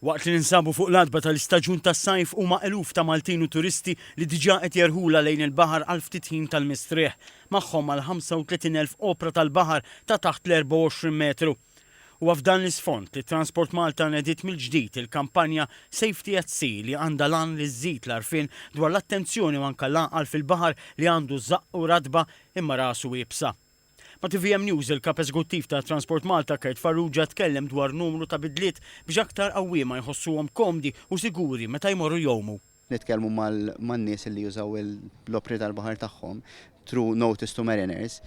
Waqt li ninsabu fuq l-għatba tal-istaġun tas-sajf huma eluf ta' Maltin u turisti li diġà qed jerħulha lejn il-baħar għal ftit ħin tal-mistrieħ. Magħhom mal-35,000 opra tal-baħar ta' taħt l-24 metru. Huwa f'dan l-isfond li Transport Malta nediet mill-ġdid il-kampanja Safety at Sea li għandha l-għan li żżid l-għarfien dwar l-attenzjoni u anke l-għaqal fil-baħar li għandu żaqqu ratba imma rasu iebsa. Ma' tvm News, il-Kap Eżekuttiv ta' Transport Malta, Kurt Farrugia tkellem dwar numru ta' bidliet biex aktar għawwiema jħossuhom komdi u siguri meta jmorru jgħumu. Nitkellmu man-nies li jużaw l-opri tal-baħar tagħhom through notice to mariners,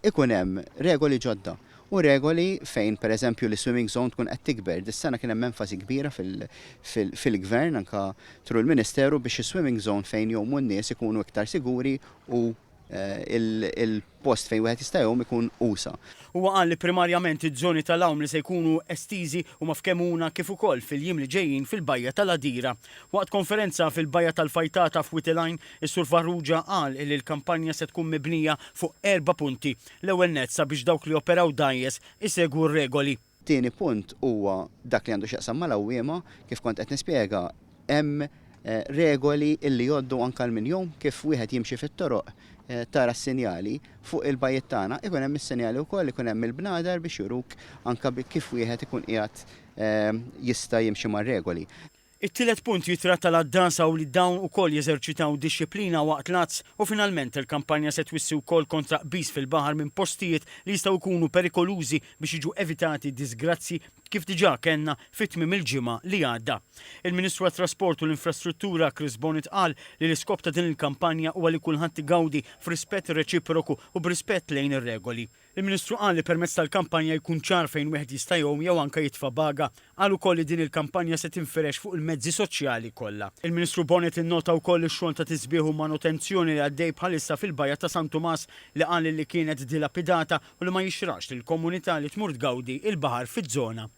ikun hemm regoli ġodda u regoli fejn pereżempju l-swimming zone tkun qed tikber. Dis-sena kien hemm enfasi kbira fil-Gvern anke through il-Ministeru biex is-swimming zone fejn jgħumu n-nies ikunu iktar siguri u il-post fejn wieħed jista' jgħum ikun usa'. Huwa qal li primarjament iż-żoni tal-għawm li se jkunu estiżi huma f'Kemmuna kif ukoll fil-jiem li ġejjin fil-Bajja tal-Għadira. Waqt konferenza fil-Bajja tal-Fajtata f'Wied il-Għajn, is-Sur Farrugia qal li l-kampanja se tkun mibnija fuq erba' punti. L-ewwel nett sabiex dawk li joperaw dgħajjes isegwu r-regoli. Tieni punt huwa dak li għandu x'jaqsam mal-għawwiema, kif kont qed nispjega, hemm regoli li jgħoddu anke għal min jgħum, kif wieħed jimxi fit-toroq tara s-sinjali, fuq il-bajjiet tagħna ikun hemm is-sinjali wkoll, ikun hemm il-bnadar biex juruk anke kif wieħed ikun qiegħed jista' jimxi mar-regoli. It-tielet punt jitratta l-għaddasa u li dawn ukoll jeżerċitaw dixxiplina waqt l-għads u finalment il-kampanja se twissi wkoll kontra qbiż fil-baħar minn postijiet li jistgħu jkunu perikolużi biex jiġu evitati diżgrazzji kif diġà kellna fi tmiem il-ġimgħa li għadda. Il-Ministru għat-Trasport u l-Infrastruttura Chris Bonett qal li l-iskop ta' din il-kampanja huwa li kulħadd igawdi f'rispett reċiproku u b'rispett lejn ir-regoli. Il-Ministru qal li permezz tal-kampanja jkun ċar fejn wieħed jista' jgħum jew anke jitfa' baga. Qal ukoll li din il-kampanja se tinfirex fuq il-mezzi soċjali kollha. Il-Ministru Bonett innota wkoll ix-xogħol ta' tisbiħ u manutenzjoni li għaddej bħalissa fil-Bajja ta' San Tumas li qal li kienet dilapidata u li ma jixraqx lill-komunità li tmur tgawdi l-baħar fiż-żona.